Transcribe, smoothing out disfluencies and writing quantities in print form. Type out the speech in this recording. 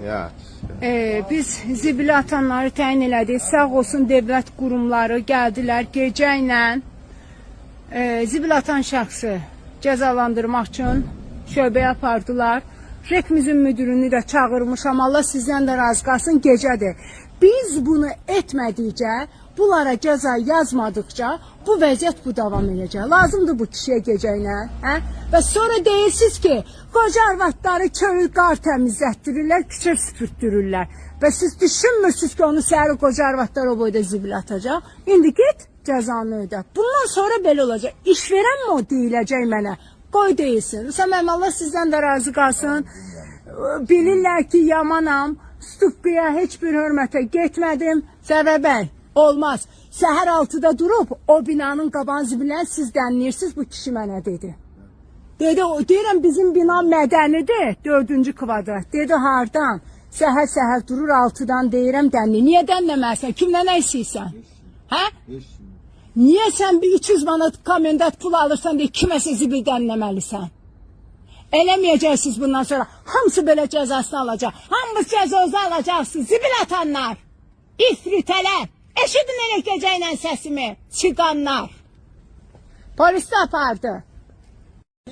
Ya. Biz zibili atanları təyin elədik. Sağ olsun dövlət qurumları gəldilər gecə ilə zibil atan şəxsi cəzalandırmaq üçün şöbəyə apardılar. REK-mizin müdürünü də çağırmışam. Allah sizdən də razı qalsın, gecədir. Biz bunu etmədikcə, bunlara cəza yazmadıqca bu vəziyyət bu davam edəcək. Lazımdır bu kişiyə gecə ilə, hə? Və sonra deyirsiniz ki, qoca arvadları çölü qar təmizlətdirirlər, küçə süpürtdürürlər. Və siz düşünmürsünüz ki, onu səhər qoca arvadlar o boyda zibil atacaq. İndi get cəzanı ödə. Bundan sonra belə olacaq. İşverən mi o deyiləcək mənə? Qoy deyilsin. Rüstəm müəllim, Allah sizdən də razı qalsın. Bilirlər ki, yamanam. Stupkaya heç bir hörmətə getmədim. Zəvə bəy, olmaz. Səhər 6-da durub o binanın qabağını zibilən siz dənləyirsiniz, bu kişi mənə dedi. Dedi, deyirəm bizim bina mədənidir, 4-cü kvadrat. Dedi, hardan? Səhər-səhər durur 6-dan deyirəm dənli. Niyə dənləməlisən? Kimdən nə istəyirsən? Hə? Niyə sən bir 300 manat komendant pul alırsan deyə kiməsə zibil dənləməlisən? Eləməyəcəksiniz bundan sonra. Hamısı belə cəzasını alacaq. Hamınız cəzanızı alacaqsınız. Zibil atanlar, ifritələr. Eşidin elə gecə ilə səsimi. Çıqanlar. Polis də apardı.